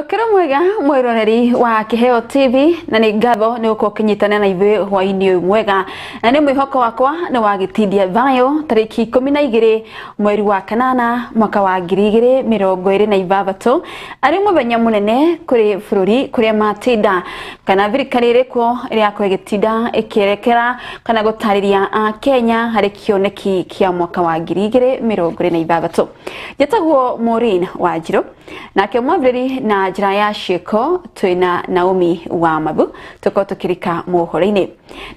Ukiro mwega mwiroreri wa Kiheo TV na nĩ ngatho nĩ gũkorwo ũkĩnyitanĩra na ithuĩ hwaĩ-inĩ ũyũ mwega na nĩ mwĩhoko wakwa nĩ wagĩtindia thayũ tarĩki 12 mweri wa kanana mwaka wa 2026 arĩ mũthenya mũnene kũrĩ bũrũri kũrĩa matinda kana thirikari ĩrĩkuo ĩrĩa yakorwo ĩgĩtinda ĩkĩerekera kana gũtarĩria a Kenya harĩ kĩoneki kĩa mwaka wa 2026. Njĩtagwo Maureen Wanjiru nake mwambĩrĩri na njĩra ya ciĩko twĩna Naomi wa Mabu tũkorwo tũkĩrika mohoro-inĩ.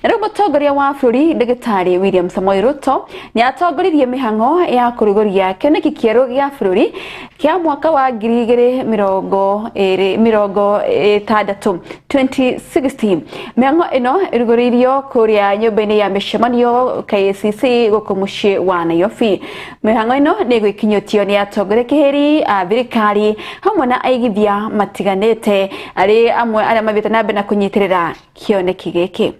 Na rĩu mũtongoria wa bũrũri Ndagĩtarĩ William Samoei Ruto nĩ atongoririe mĩhang'o ya kũrugũria kĩoneki kĩerũ gĩa bũrũri kĩa mwaka wa 2060 2060. Mĩhang'o ĩno ĩrugũrĩirio kũrĩa nyũmba-inĩ ya mĩcemanio KICC gũkũ mũciĩ wa Nairobi. Mĩhang'o ĩno nĩ ĩgwĩkinyũtio nĩ atongoria kĩhĩri a thirikari hamwe na aigithia matiganĩte arĩ amwe arĩa mathiĩte na mbere na kũnyitĩrĩra kĩoneki gĩkĩ.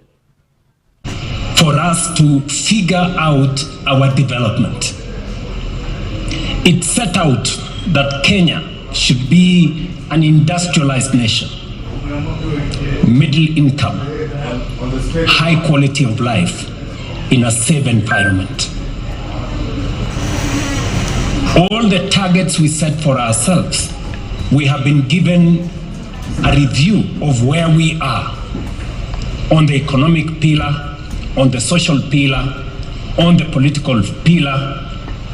For us to figure out our development. It set out that Kenya should be an industrialized nation, middle income, high quality of life in a safe environment. All the targets we set for ourselves, we have been given a review of where we are on the economic pillar, on the social pillar, on the political pillar,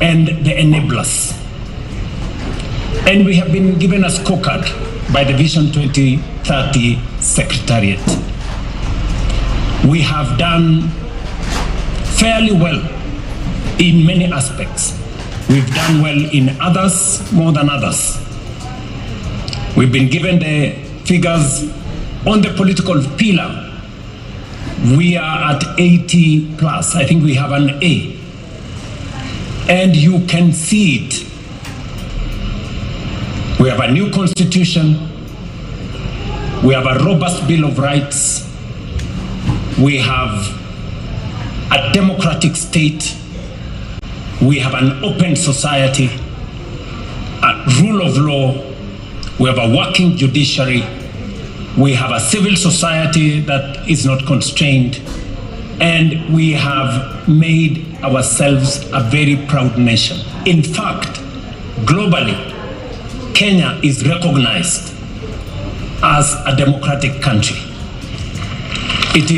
and the enablers. And we have been given a scorecard by the Vision 2030 Secretariat. We have done fairly well in many aspects. We've done well in others more than others. We've been given the figures on the political pillar. We are at 80 plus. I think we have an A. And you can see it. We have a new constitution. We have a robust Bill of Rights. We have a democratic state. We have an open society, a rule of law. We have a working judiciary. We have a civil society that is not constrained, and we have made ourselves a very proud nation. In fact, globally, Kenya is recognized as a democratic country. It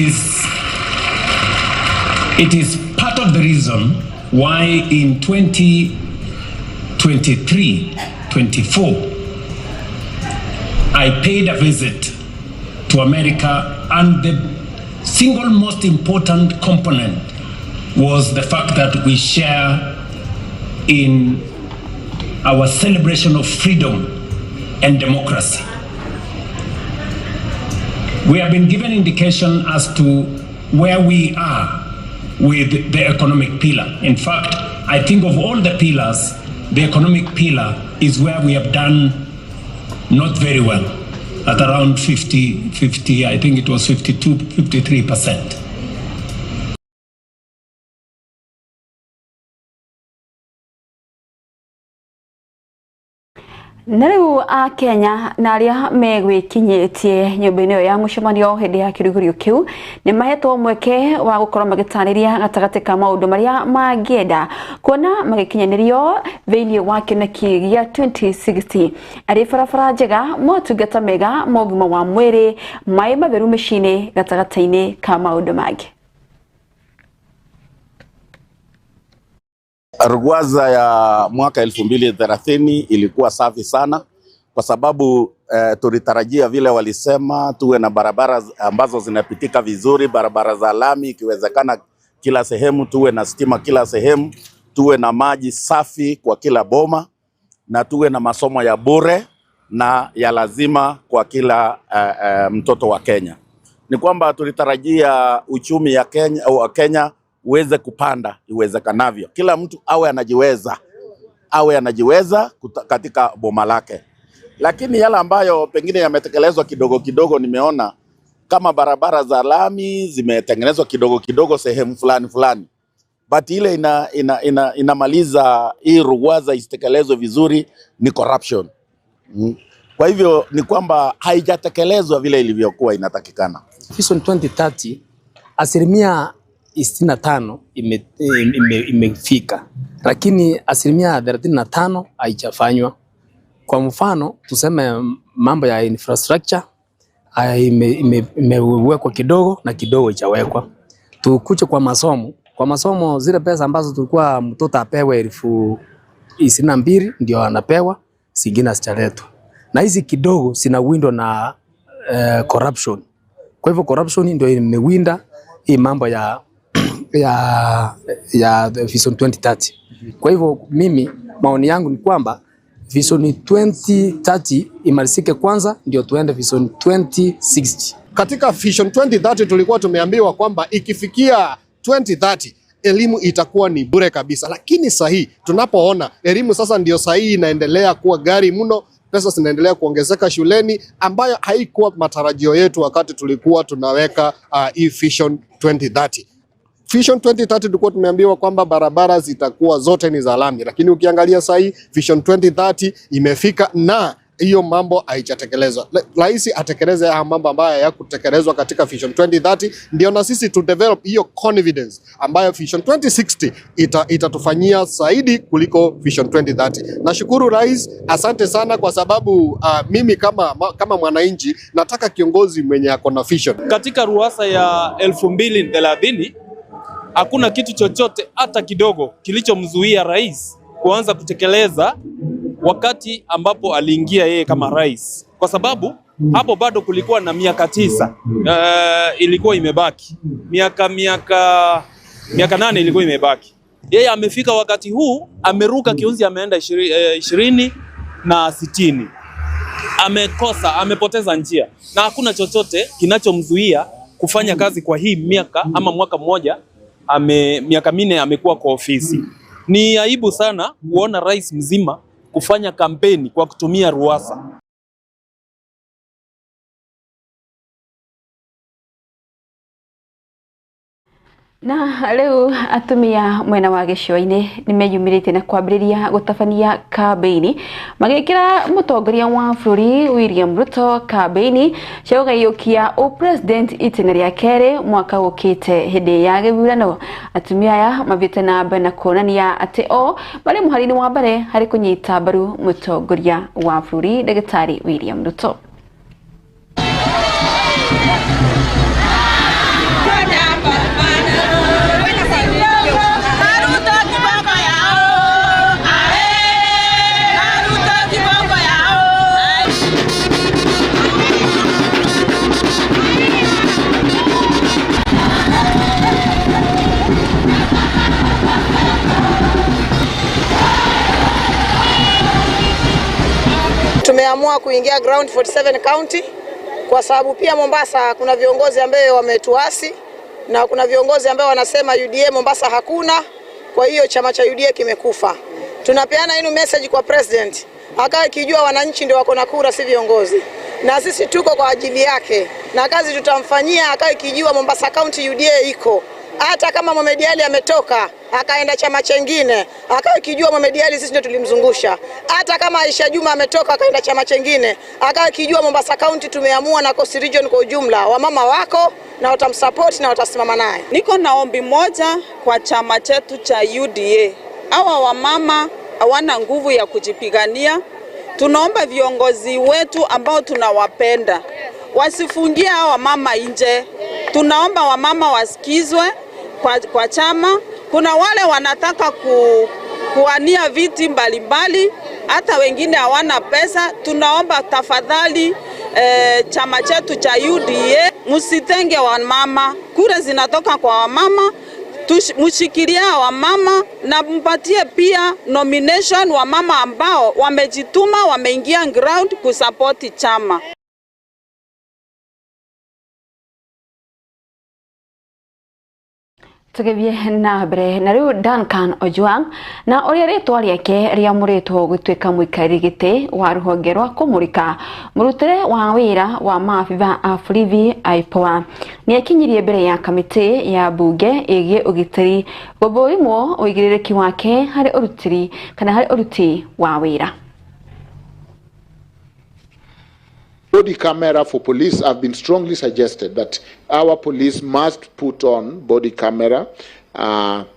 is part of the reason why in 2023-24, I paid a visit to America, and the single most important component was the fact that we share in our celebration of freedom and democracy. We have been given indication as to where we are with the economic pillar. In fact, I think of all the pillars, the economic pillar is where we have done not very well, at around 50, I think it was 52, 53%. Na rĩu a Kenya na arĩa megwĩkinyĩtie nyũmba-inĩ ĩyo ya mũcemanio hĩndĩ ya kĩrugũrio kĩu nĩ mahetwo mweke wa gũkorwo magĩtarĩria gatagatĩ ka maũndũ marĩa mangĩenda kuona magĩkinyanĩrio thĩinĩ wa kĩoneki gĩa 2060 arĩ barabara njega, motungata mega ma ũgima wa mwĩrĩ, maĩ matheru mĩciĩ-inĩ gatagatĩ-inĩ ka maũndũ mangĩ. Ruwaza ya mwaka 2030 ilikuwa safi sana kwa sababu tulitarajia vile walisema tuwe na barabara ambazo zinapitika vizuri, barabara za lami ikiwezekana kila sehemu, tuwe na stima kila sehemu, tuwe na maji safi kwa kila boma, na tuwe na masomo ya bure na ya lazima kwa kila mtoto wa Kenya. Ni kwamba tulitarajia uchumi ya Kenya, wa Kenya uweze kupanda iwezekanavyo. Kila mtu awe anajiweza katika boma lake. Lakini yale ambayo pengine yametekelezwa kidogo kidogo, nimeona kama barabara za lami zimetengenezwa kidogo kidogo sehemu fulani fulani. But ile inamaliza hii ruwaza isitekelezwe vizuri ni corruption. Kwa hivyo ni kwamba haijatekelezwa vile ilivyokuwa inatakikana. Vision 2030 65% imefika, lakini 35% haijafanywa. Kwa mfano tuseme mambo ya infrastructure imewekwa kidogo na kidogo haijawekwa. Tukuje kwa masomo, kwa masomo zile pesa ambazo tulikuwa mtoto apewe 22,000 ndio anapewa, zingine hazijaletwa. Na hizi kidogo zinawindwa na corruption. Kwa hivyo corruption ndio imewinda hii mambo ya Vision 2030. Kwa hivyo mimi maoni yangu ni kwamba Vision 2030 imalizike kwanza ndio tuende Vision 2060. Katika Vision 2030 tulikuwa tumeambiwa kwamba ikifikia 2030 elimu itakuwa ni bure kabisa, lakini sahi tunapoona elimu sasa ndio sahi inaendelea kuwa ghali mno, pesa zinaendelea kuongezeka shuleni, ambayo haikuwa matarajio yetu wakati tulikuwa tunaweka hii Vision 2030. Vision 2030 tulikuwa tumeambiwa kwamba barabara zitakuwa zote ni za lami, lakini ukiangalia sahi Vision 2030 imefika na hiyo mambo haijatekelezwa. Rais atekeleze haya mambo ambayo hayakutekelezwa katika Vision 2030, ndio na sisi tu develop hiyo confidence ambayo Vision 2060 itatufanyia zaidi kuliko Vision 2030. Nashukuru Rais, asante sana kwa sababu mimi kama mwananchi nataka kiongozi mwenye ako na vision. Katika ruwaza ya 2030 hakuna kitu chochote hata kidogo kilichomzuia rais kuanza kutekeleza wakati ambapo aliingia yeye kama rais, kwa sababu hapo bado kulikuwa na miaka 9 ilikuwa imebaki, miaka 8 ilikuwa imebaki. Yeye amefika wakati huu ameruka kiunzi, ameenda 2060, amekosa, amepoteza njia, na hakuna chochote kinachomzuia kufanya kazi kwa hii miaka ama mwaka mmoja, miaka 4 amekuwa kwa ofisi. Ni aibu sana kuona rais mzima kufanya kampeni kwa kutumia ruwaza. Na rĩu atumia mwena wa gĩcũa-inĩ nĩmeyumĩrĩtie na kwambĩrĩria gũtabania kambĩini magĩkĩra mũtongoria wa bũrũri William Ruto kambĩini cia kũgayũkia ũpresident itĩna rĩa kerĩ mwaka ũkĩte hĩndĩ ya gĩthurano. Atumia aya mathiĩte na mbere na kuonania atĩ o marĩ mũhari-inĩ wa mbere harĩ kũnyita mbaru mũtongoria wa bũrũri Ndagĩtarĩ William Ruto. Tumeamua kuingia ground 47 county kwa sababu pia Mombasa kuna viongozi ambao wametuasi na kuna viongozi ambao wanasema UDA Mombasa hakuna, kwa hiyo chama cha UDA kimekufa. Tunapeana inu message kwa president, akae kijua wananchi ndio wako na kura, si viongozi, na sisi tuko kwa ajili yake na kazi tutamfanyia. Akae kijua Mombasa County UDA iko, hata kama Mohamed Ali ametoka akaenda chama chengine, akawa kijua Mohamed Ali sisi ndio tulimzungusha. Hata kama Aisha Juma ametoka akaenda chama chengine, akawa kijua Mombasa County tumeamua na Coast Region kwa ujumla, wamama wako na watamsupport na watasimama naye. Niko na ombi moja kwa chama chetu cha UDA. Hawa wamama hawana nguvu ya kujipigania. Tunaomba viongozi wetu ambao tunawapenda wasifungie hawa wamama nje. Tunaomba wamama wasikizwe kwa chama. Kuna wale wanataka kuania viti mbalimbali, hata wengine hawana pesa. Tunaomba tafadhali chama chetu cha UDA msitenge wamama. Kura zinatoka kwa wamama, mshikilie wamama na mpatie pia nomination wamama ambao wamejituma, wameingia ground kusupport chama. Tũgĩthiĩ na mbere na rĩu Duncan Ojwang na ũrĩa rĩtwa rĩake rĩamũrĩtwo gũtuĩka mũikarĩri gĩtĩ wa rũhonge rwa kũmũrĩka mũrutĩre wa wĩra wa maabitha a borithi IPOA nĩakinyirie mbere ya kamĩtĩ ya mbunge ĩgiĩ ũgitĩri gũthũrimwo ũigĩrĩrĩki wake harĩ ũrutĩri kana harĩ ũruti wa wĩra. Body camera for police have been strongly suggested that our police must put on body camera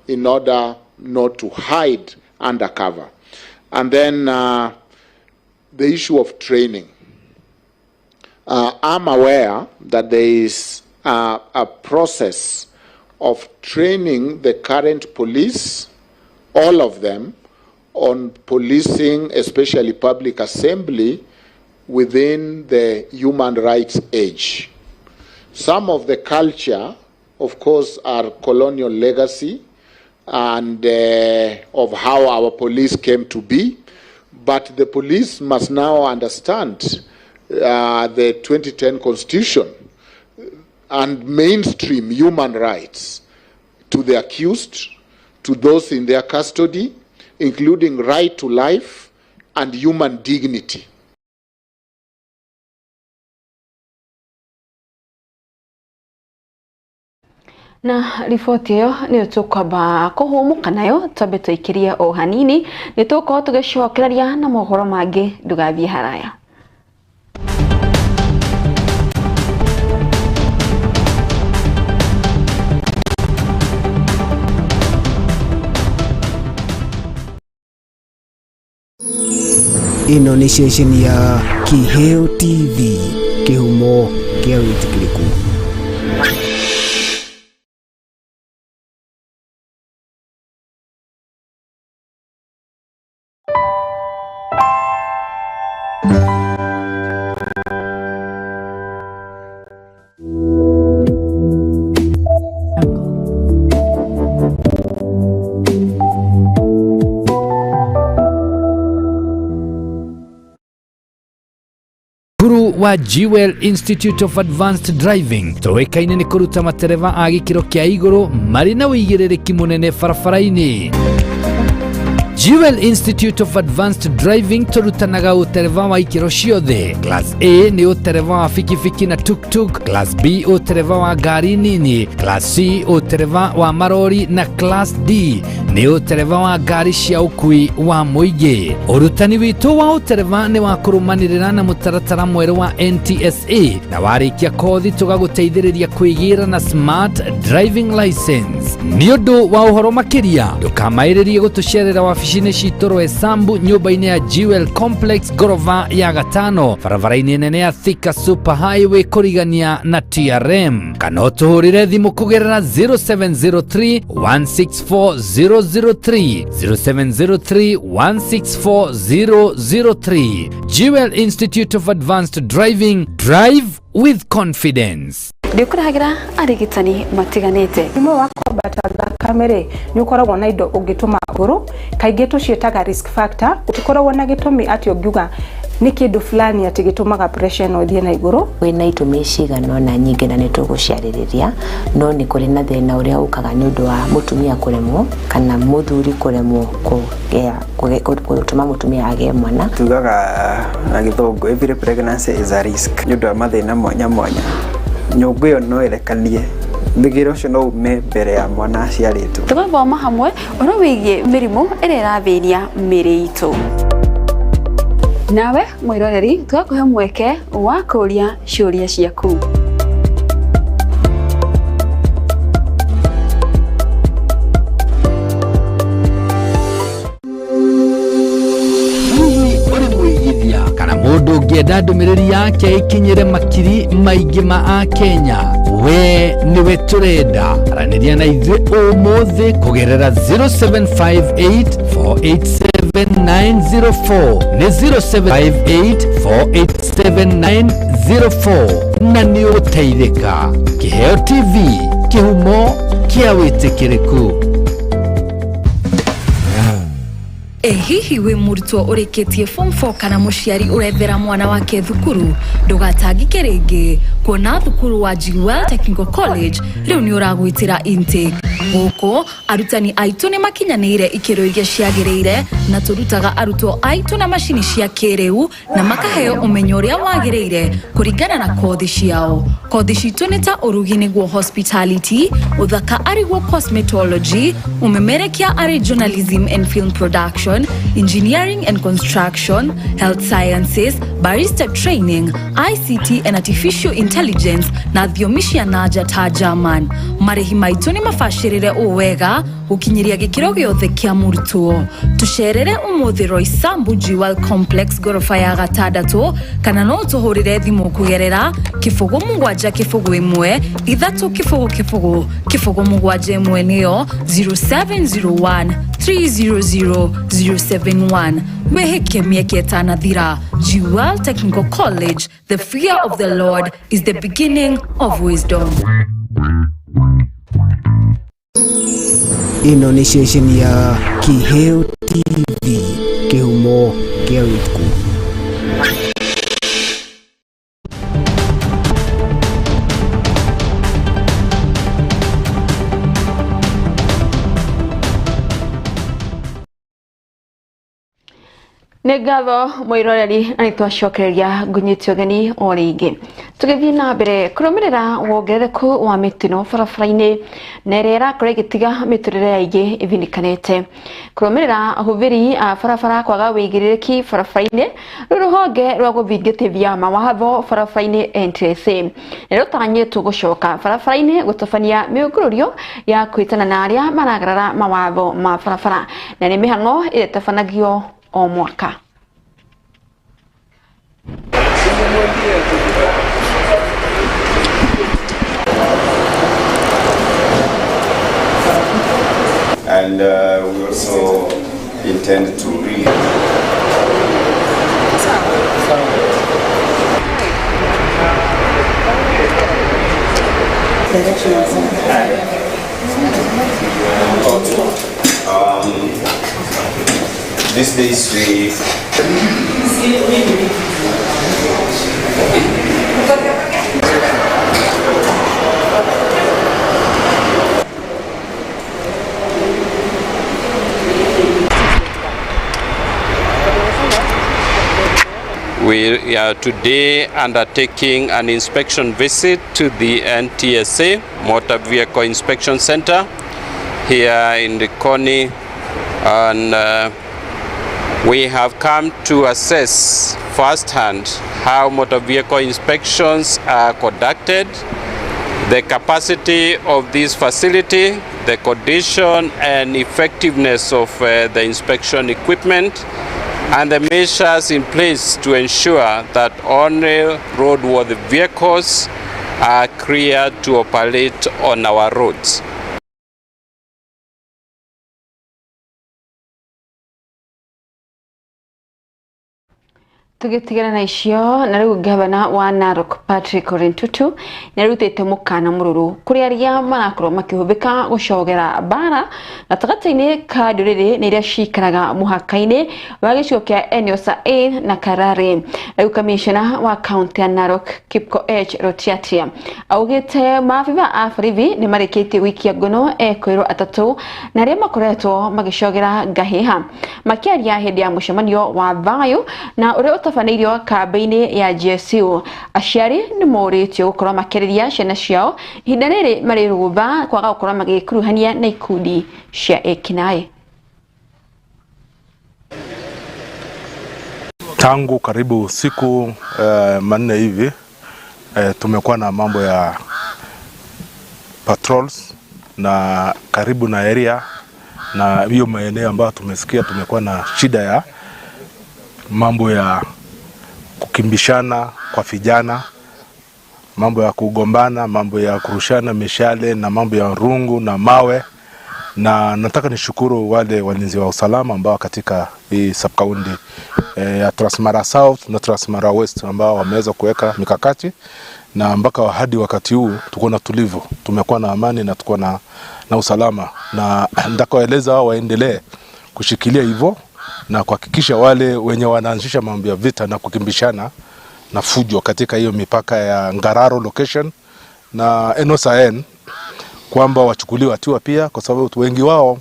in order not to hide undercover. And then the issue of training. I'm aware that there is a process of training the current police, all of them, on policing, especially public assembly, within the human rights age. Some of the culture, of course, are colonial legacy and of how our police came to be, but the police must now understand the 2010 Constitution and mainstream human rights to the accused, to those in their custody, including right to life and human dignity. Na riboti ĩyo nĩyo tũkwamba kũhũmũka nayo twambe tũikĩrie o hanini nĩ tũgũkorwo tũgĩcokereria na mohoro mangĩ ndũgathiĩ haraya. Ĩno nĩ ceceni ya Kiheo TV, kĩhumo kĩa wĩtĩkĩrĩku. Wa Jewel Institute of Advanced Driving tũĩkaine nĩ kũruta matereba a gĩkĩro kĩa igũrũ marĩ na ũigĩrĩrĩki mũnene barabara-inĩ. Jewel Institute of Advanced Driving tũrutanaga ũtereba wa ikĩro ciothe. Class A nĩ ũtereba wa bikibiki na tuk-tuk, Class B ũtereba wa ngari nini, Class C ũtereba wa marori na Class D nĩ ũtereba wa ngari cia ũkui wa mũingĩ. Ũrutani witũ wa ũtereba nĩ wa kũrũmanĩrĩra na mũtaratara mwerũ wa NTSA na warĩkia kothi tũgagũteithĩrĩria kwĩgĩra na smart driving license. Nĩ ũndũ wa ũhoro makĩria ndũkamaĩrĩrie gũtũcerera wabici wabici-inĩ citũ Roysambu nyũmba-inĩ ya Jewel Complex ngorova ya gatano barabara-inĩ nene ya Thika Super Highway kũrigania na TRM, kana ũtũhũrĩre thimũ kũgerera 0703 164 003 0703 164 003. Jewel Institute of Advanced Driving, drive with confidence. Ndĩkũrehagĩra arigitani matiganĩte. Mũrimũ wa kwambata thakame rĩ, nĩ ũkoragwo na indo ũngĩtũma ngũrũ, kaingĩ tũciĩtaga risk factor. Gũtikoragwo na gĩtũmi atĩ ũngiuga nĩ kĩndũ fulani atĩ gĩtũmaga pressure ĩno ĩthiĩ na igũrũ. Kwĩna itũmi cigana ũna nyingĩ na nĩ tũgũciarĩrĩria, no nĩ kũrĩ na thĩna ũrĩa ũkaga nĩ ũndũ wa mũtumia kũremwo kana mũthuri kũremwo gũtũma mũtumia agĩe mwana. Tugaga na gĩthũngũ every pregnancy is a risk nĩ ũndũ wa mathĩna mwanya mwanya. Nyũngũ ĩyo no ĩrekanie, mũgĩro ũcio no ume mbere ya mwana aciarĩtwo. Tũgathoma hamwe ũhoro wĩgiĩ mĩrimũ ĩrĩa ĩrathĩnia mĩĩrĩ itũ. Nawe mwĩroreri tũgakũhe mweke wa kũũria ciũria ciaku. Kana mũndũ ũngĩenda ndũmĩrĩri yake ĩkinyĩre makiri maingĩ ma Akenya, we nĩwe tũrenda. Aranĩria na ithuĩ ũmũthĩ kũgerera 0758 487 904 nĩ 0758 487 904 na nĩ ũgũteithĩka. Kĩheo TV, kĩhumo kĩa wĩtĩkĩrĩku. Ĩ hihi wĩ mũrutwo ũrĩkĩtie form 4 kana mũciari ũrethera mwana wake thukuru? Ndũgatangĩke rĩngĩ kuona thukuru wa Jewel Technical College rĩu nĩ ũragwĩtĩra intake. Gũkũ arutani aitũ nĩ makinyanĩire ikĩro iria ciagĩrĩire na tũrutaga arutwo aitũ na macini cia kĩrĩu na makaheo ũmenyo ũrĩa wagĩrĩire kũringana na kothi ciao. Kothi citũ nĩ ta ũrugi nĩguo hospitality, ũthaka arĩguo cosmetology, ũmemerekia arĩ journalism and film production, Education, Engineering and Construction, Health Sciences, Barista Training, ICT and Artificial Intelligence na thiomi cia nanja ta German. Marĩhi maitũ nĩ mabacĩrĩre ũũ wega gũkinyĩria gĩkĩro gĩothe kĩa mũrutwo. Tũcerere ũmũthĩ Roysambu Jewel Complex ngoroba ya gatandatũ kana no tũhũrĩre thimũ kũgerera 0 7 0 1 3 0 0 0 7 1 nĩyo 0701 300 071. Wĩhĩke mĩeke ĩtanathira. Jewel Technical College, the fear of the Lord is the beginning of wisdom. Ĩno nĩ ceceni ya Kiheo TV, kĩhumo kĩa wĩtĩku. Nĩ ngatho mwĩroreri na nĩ twacokereria ngũnyite ũgeni o rĩngĩ. Tũgĩthiĩ na mbere kũrũmĩrĩra wongerereku wa mĩtino barabara-inĩ na ĩrĩa ĩrakorwo ĩgĩtiga mĩtũrĩre ya aingĩ ĩthinĩkanĩte. Kũrũmĩrĩra ahũthĩri a barabara kwaga wĩigĩrĩrĩki barabara-inĩ, rũu rũhonge rwa gũthingatithia mawatho barabara-inĩ NTSA nĩ rũtanyĩtwo gũcoka barabara-inĩ gũtabania mĩũngũrũrio ya kwĩtana na arĩa maragarara mawatho ma barabara, na nĩ mĩhang'o ĩrĩa ĩtabanagio o mwaka. And we also intend to really these days we We are today undertaking an inspection visit to the NTSA Motor Vehicle Inspection Center here in Likoni, and we have come to assess firsthand how motor vehicle inspections are conducted, the capacity of this facility, the condition and effectiveness of the inspection equipment, and the measures in place to ensure that only roadworthy vehicles are cleared to operate on our roads. Tũgĩtigana na icio na rĩu gavana wa Narok Patrick Ole Ntutu nĩarutĩte mũkana mũrũrũ kũrĩ arĩa marakorwo makĩhũthĩka gũcogera mbara gatagatĩ-inĩ ka ndũrĩrĩ na iria cikaraga mũhaka-inĩ wa gĩcigo kĩa Enosa A na Karari. Rĩu kamishna wa kaunti ya Narok Kipkoech Rotiatia augĩte maabitha a borithi nĩ marĩkĩtie gũikia ngono ekũĩrwo atatũ na arĩa makoretwo magĩcogera ngahĩha. Makĩaria hĩndĩ ya mũcemanio wa thayũ na ũrĩa ũtabanĩirio kambĩ-inĩ ya GSU, aciari nĩ morĩtio gũkorwo makĩarĩria ciana ciao ihinda rĩrĩ marĩ rũtha kwaga gũkorwo magĩkuruhania na ikundi cia ekinaĩ. Tangu karibu siku manne hivi tumekuwa na mambo ya patrols na karibu na area na hiyo maeneo ambayo tumesikia tumekuwa na shida ya mambo ya kukimbishana kwa vijana, mambo ya kugombana, mambo ya kurushana mishale na mambo ya rungu na mawe. Na nataka nishukuru wale walinzi wa usalama ambao katika hii sub-county ya Transmara South na Transmara West ambao wameweza kuweka mikakati, na mpaka hadi wakati huu tuko na tulivu, tumekuwa na amani na tuko na usalama, na nitakaoeleza wao waendelee kushikilia hivyo na kuhakikisha wale wenye wanaanzisha mambo ya vita na kukimbishana na fujo katika hiyo mipaka ya Ngararo location na Enosa N kwamba wachukuliwe hatua pia, kwa sababu wengi wao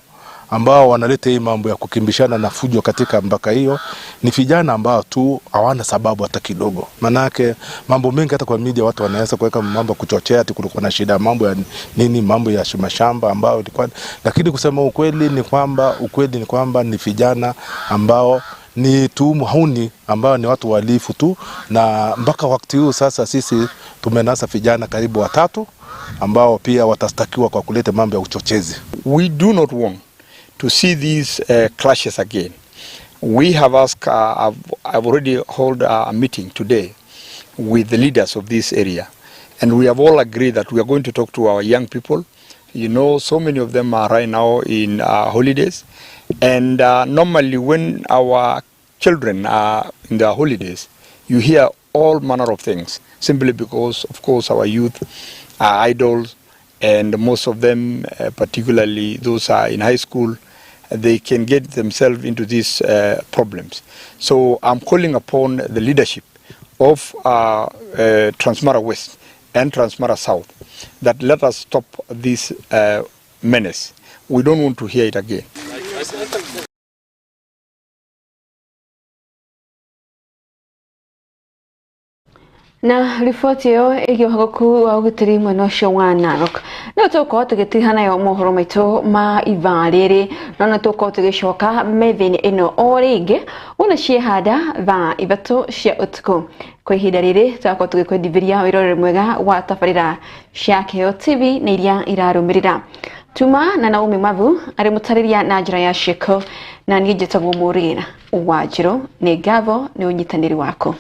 ambao wanaleta hii mambo ya kukimbishana na fujo katika mpaka hiyo ni vijana ambao tu hawana sababu hata kidogo. Manake mambo mengi hata kwa media watu wanaweza kuweka mambo kuchochea ati kulikuwa na shida mambo ya nini, mambo ya mashamba ambao ilikuwa, lakini kusema ukweli ni kwamba ukweli ni kwamba ni vijana ambao ni tu muhuni ambao ni watu walifu tu, na mpaka wakati huu sasa sisi tumenasa vijana karibu watatu ambao pia watastakiwa kwa kuleta mambo ya uchochezi. We do not want to see these clashes again. We have asked, I've already held a meeting today with the leaders of this area, and we have all agreed that we are going to talk to our young people. You know, so many of them are right now in holidays, and normally when our children are in their holidays, you hear all manner of things, simply because, of course, our youth are idle, and most of them, particularly those are in high school, they can get themselves into these problems. So I'm calling upon the leadership of Transmara West and Transmara South that let us stop this menace. We don't want to hear it again. Na riboti ĩyo ĩgiĩ ũhagũku wa ũgitĩri mwena ũcio wa Narok no tũgũkorwo tũgĩtiha nayo mohoro maitũ ma ithaa rĩrĩ, no nĩ tũgũkorwo tũgĩcoka metha-inĩ ĩno o rĩngĩ wona ciehanda thaa 3 cia ũtukũ. Kwa ihinda rĩrĩ tũgakorwo tũgĩkwendithĩria wĩroreri mwega wa tabarĩra cia Kĩheo TV na iria irarũmĩrĩra. Tuma na Naomi Mavu arĩ mũtarĩria na njĩra ya ciĩko, na niĩ njĩtagwo Maureen Wanjirũ. Nĩ ngatho nĩ ũnyitanĩri waku.